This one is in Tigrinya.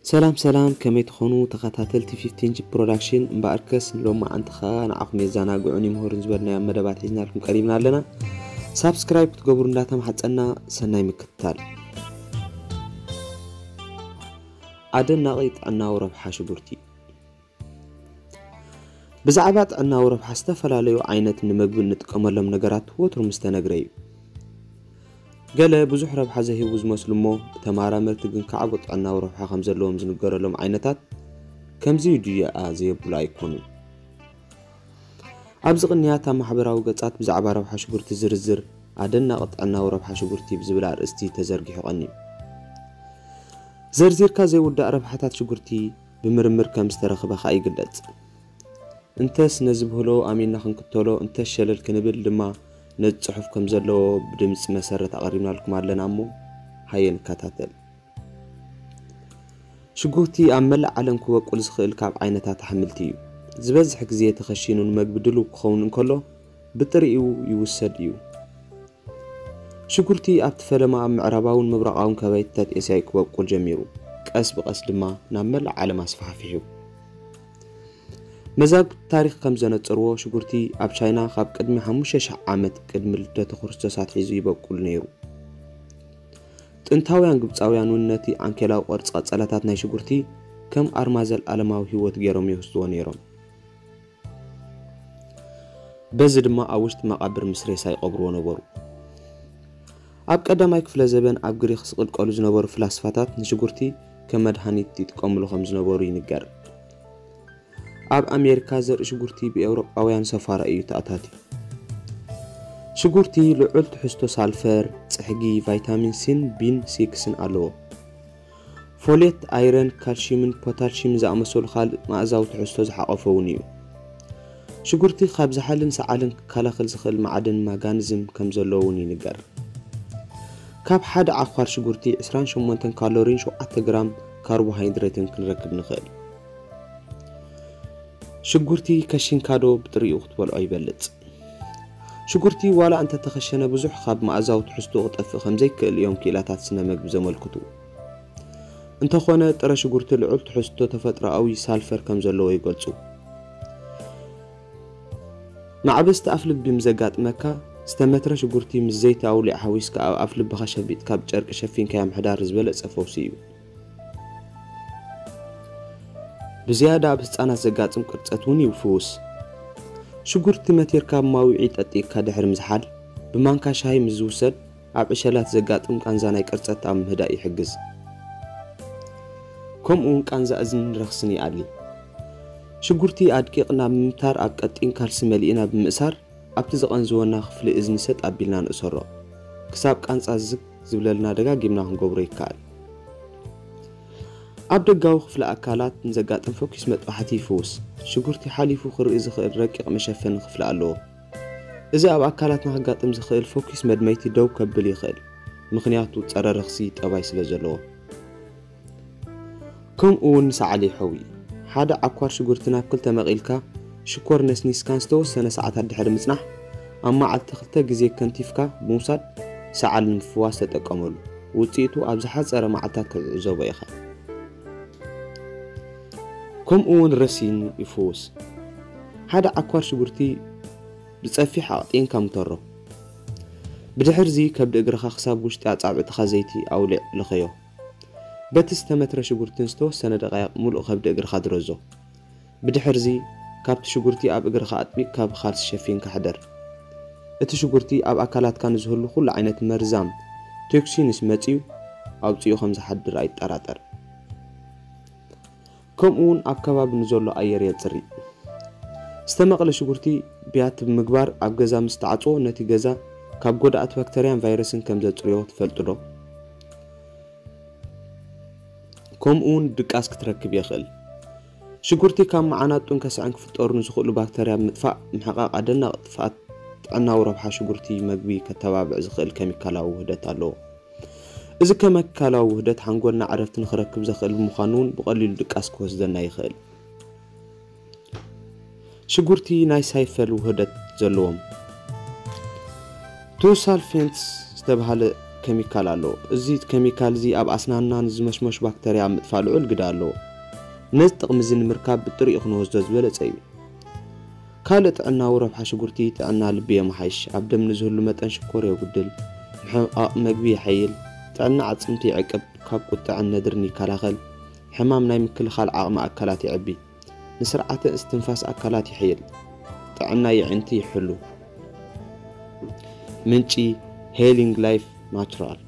ሰላም ሰላም፣ ከመይ ትኾኑ ተኸታተልቲ ፊፍቲን ጂ ፕሮዳክሽን? እምበኣርከስ ንሎማዓንቲ ኸኣ ንዓኹም የዘናግዑን ይምህሩን ዝበልናዮም መደባት ሒዝናልኩም ቀሪብና ኣለና። ሳብስክራይብ ክትገብሩ እንዳተማሕጸና፣ ሰናይ ምክትታል። ኣደናቒ ጥዕናዊ ረብሓ ሽጉርቲ። ብዛዕባ ጥዕናዊ ረብሓ ዝተፈላለዩ ዓይነት ንምግቢ እንጥቀመሎም ነገራት ወትሩ ምስተነግረ እዩ። ገለ ብዙሕ ረብሓ ዘይህቡ ዝመስሉ እሞ ብተመራመርቲ ግን ከዓቦ ጥዕናዊ ረብሓ ከም ዘለዎም ዝንገረሎም ዓይነታት ከምዚ እዩ ድያኣ ዘየብሉ ኣይኮኑን። ኣብዚ ቅንያት ኣብ ማሕበራዊ ገጻት ብዛዕባ ረብሓ ሽጉርቲ ዝርዝር ኣደናቒ ጥዕናዊ ረብሓ ሽጉርቲ ብዝብል ኣርእስቲ ተዘርጊሑ ቀንዩ። ዘርዚርካ ዘይውዳእ ረብሓታት ሽጉርቲ ብምርምር ከም ዝተረኽበ ኸኣ ይግለጽ። እንተስ ነዚ ብህሎ ኣሚንና ክንክተሎ፣ እንተስ ሸለል ክንብል ድማ ነዚ ጽሑፍ ከም ዘለዎ ብድምጺ መሰረት ኣቐሪብናልኩም ኣለና እሞ ሃየ ንከታተል። ሽጉርቲ ኣብ መላእ ዓለም ክበቁል ዝኽእል ካብ ዓይነታት ኣሕምልቲ እዩ። ዝበዝሕ ግዜ ተኸሺኑ ንመግቢ ድሉው ክኸውን እንከሎ ብጥሪኡ ይውሰድ እዩ። ሽጉርቲ ኣብቲ ፈለማ ኣብ ምዕራባውን ምብራቓውን ከባቢታት ኤስያ እዩ ክበቁል ጀሚሩ። ቀስ ብቐስ ድማ ናብ መላእ ዓለም ኣስፋሕፊሑ። መዛግብቲ ታሪኽ ከም ዘነጽርዎ ሽጉርቲ ኣብ ቻይና ካብ ቅድሚ ሓሙሽተ ሽሕ ዓመት ቅድሚ ልደተ ክርስቶስ ኣትሒዙ ይበቁል ነይሩ። ጥንታውያን ግብጻውያን እውን ነቲ ዓንኬላዊ ቅርጺ ቀጸላታት ናይ ሽጉርቲ ከም ኣርማ ዘለኣለማዊ ህይወት ገይሮም ይወስድዎ ነይሮም። በዚ ድማ ኣብ ውሽጢ መቓብር ምስ ሬሳ ይቐብርዎ ነበሩ። ኣብ ቀዳማይ ክፍለ ዘበን ኣብ ግሪክ ዝቕልቀሉ ዝነበሩ ፍላስፋታት ንሽጉርቲ ከም መድሃኒት ይጥቀምሉ ከም ዝነበሩ ይንገር። ኣብ ኣሜሪካ ዘርኢ ሽጉርቲ ብኤውሮጳውያን ሰፋራ እዩ ተኣታትዩ። ሽጉርቲ ልዑል ትሕዝቶ ሳልፈር፣ ጽሕጊ፣ ቫይታሚን ሲን ቢን ሲክስን ኣለዎ። ፎሌት፣ ኣይረን፣ ካልሽየምን ፖታሽየምን ዝኣመሰሉ ካልእ መኣዛዊ ትሕዝቶ ዝሓቖፈ እውን እዩ። ሽጉርቲ ካብ ዝሓልን ሰዓልን ክከላኸል ዝኽእል ማዕድን ማጋኒዝም ከም ዘለዎ እውን ይንገር። ካብ ሓደ ዓዃር ሽጉርቲ ዕስራን ሸሞንተን ካሎሪን ሸውዓተ ግራም ካርቦሃይድሬትን ክንረክብ ንኽእል። ሽጉርቲ ከሺንካ ዶ ብጥሪኡ ክትበልዖ ይበልጽ? ሽጉርቲ ዋላ እንተተኸሸነ ብዙሕ ካብ መኣዛዊ ትሕዝቶ ክጠፍእ ከም ዘይክእል እዮም ክኢላታት ስነ መግቢ ዘመልክቱ። እንተኾነ ጥረ ሽጉርቲ ልዑል ትሕዝቶ ተፈጥሮኣዊ ሳልፈር ከም ዘለዎ ይገልጹ። ማዕበስቲ ኣፍልቢ ምስ ዘጋጥመካ ዝተመትረ ሽጉርቲ ምስ ዘይቲ ኣውሊዕ ሓዊስካ ኣብ ኣፍልብኻ ሸቢጥካ ብጨርቂ ሸፊንካዮ ምሕዳር ዝበለጸ ፈውሲ እዩ። ብዝያዳ ኣብ ህጻናት ዘጋጥም ቅርጸት እውን ይፍውስ። ሽጉርቲ መቲርካ ብማውዒ ጠጢቕካ ድሕሪ ምዝሓል ብማንካ ሻሂ ምስ ዝውሰድ ኣብ ዕሸላት ዘጋጥም ቃንዛ ናይ ቅርጸት ኣብ ምህዳእ ይሕግዝ። ከምኡ እውን ቃንዛ እዝንን ረኽስን ይኣሊ። ሽጉርቲ ኣድቂቕና ብምምታር ኣብ ቀጢን ካልሲ መሊእና ብምእሳር ኣብቲ ዘቐንዝወና ክፍሊ እዝኒ ሰጥ ኣቢልና ንእሰሮ። ክሳብ ቃንጻ ዝግ ዝብለልና ደጋጊምና ክንገብሮ ይከኣል። ኣብ ደጋዊ ክፍሊ ኣካላት ንዘጋጥም ፈኲስ መጥባሕቲ ይፍውስ። ሽጉርቲ ሓሊፉ ክርኢ ዝኽእል ረቂቕ መሸፈኒ ክፍሊ ኣለዎ። እዚ ኣብ ኣካላትና ከጋጥም ዝኽእል ፈኲስ መድመይቲ ደው ከብል ይኽእል፣ ምኽንያቱ ጸረ ረኽሲ ጠባይ ስለ ዘለዎ። ከምኡ እውን ንሰዓል ይሕዊ። ሓደ ዓኳር ሽጉርቲ ናብ ክልተ መቒልካ ሽኮር ነስኒስካን ዝተወሰነ ሰዓታት ድሕሪ ምጽናሕ ኣብ መዓልቲ ክልተ ግዜ ከንቲፍካ ብምውሳድ ሰዓል ንምፍዋስ ተጠቀመሉ። ውጽኢቱ ኣብ ዝሓጸረ መዓልታት ክትዕዘቦ ኢኻ። ከምኡ እውን ረሲን ይፍውስ። ሓደ ዓኳር ሽጉርቲ ብጸፊሕ ኣቕጢንካ ምተሮ። ብድሕርዚ ከብዲ እግርኻ ክሳብ ውሽጢ ኣጻብዕትኻ ዘይቲ ኣውሊዕ ልኸዮ። በቲ ዝተመትረ ሽጉርትን ዝተወሰነ ደቃይቕ ምሉእ ከብዲ እግርኻ ድረዞ። ብድሕርዚ ካብቲ ሽጉርቲ ኣብ እግርኻ ኣጥቢቕካ ብኻልሲ ሸፊንካ ሕደር። እቲ ሽጉርቲ ኣብ ኣካላትካ ንዝህሉ ኩሉ ዓይነት መርዛም ቶክሲንስ መጺኡ ኣውጺኡ ከም ዝሓድር ኣይጠራጠር። ከምኡ እውን ኣብ ከባቢ ንዘሎ ኣየር የጽሪ። ዝተመቕለ ሽጉርቲ ብያቲ ብምግባር ኣብ ገዛ ምስ ተዓጽዎ ነቲ ገዛ ካብ ጎዳእቲ ባክተርያን ቫይረስን ከም ዘጽርዮ ትፈልጡ ዶ? ከምኡ እውን ድቃስ ክትረክብ የኽእል። ሽጉርቲ ካብ መዓናጡን ከስዐን ክፍጠሩ ንዝኽእሉ ባክተርያ ብምጥፋእ ምሕቃቕ ኣደናቒ ጥፍኣት ጥዕናዊ ረብሓ ሽጉርቲ መግቢ ከተባብዕ ዝኽእል ኬሚካላዊ ውህደት ኣለዎ። እዚ ኬሚካላዊ ውህደት ሓንጎልና ዕረፍቲ ንኽረክብ ዘኽእል ብምዃኑ እውን ብቐሊሉ ድቃስ ክወስደና ይኽእል። ሽጉርቲ ናይ ሳይፈል ውህደት ዘለዎም ቱሳልፌንትስ ዝተባህለ ኬሚካል ኣሎ። እዚ ኬሚካል እዚ ኣብ ኣስናንና ንዝመሽመሹ ባክተርያ ኣብ ምጥፋእ ልዑል ግደ ኣለዎ። ነዚ ጥቕሚ እዚ ንምርካብ ብጥሪኡ ክንወስዶ ዝበለጸ እዩ። ካልእ ጥዕናዊ ረብሓ ሽጉርቲ ጥዕና ልቢ የመሓይሽ፣ ኣብ ደም ንዝህሉ መጠን ሽኮር የጉድል፣ ምሕቃቕ መግቢ የሐይል፣ ጥዕና ኣዕጽምቲ ይዕቅብ፣ ካብ ቁጥዐን ነድርን ይከላኸል፣ ሕማም ናይ ምክልኻል ዓቕሚ ኣካላት የዕቢ፣ ንስርዓተ እስትንፋስ ኣካላት ይሕይል፣ ጥዕና የዒንቲ ይሕሉ። ምንጪ ሄሊንግ ላይፍ ናቹራል።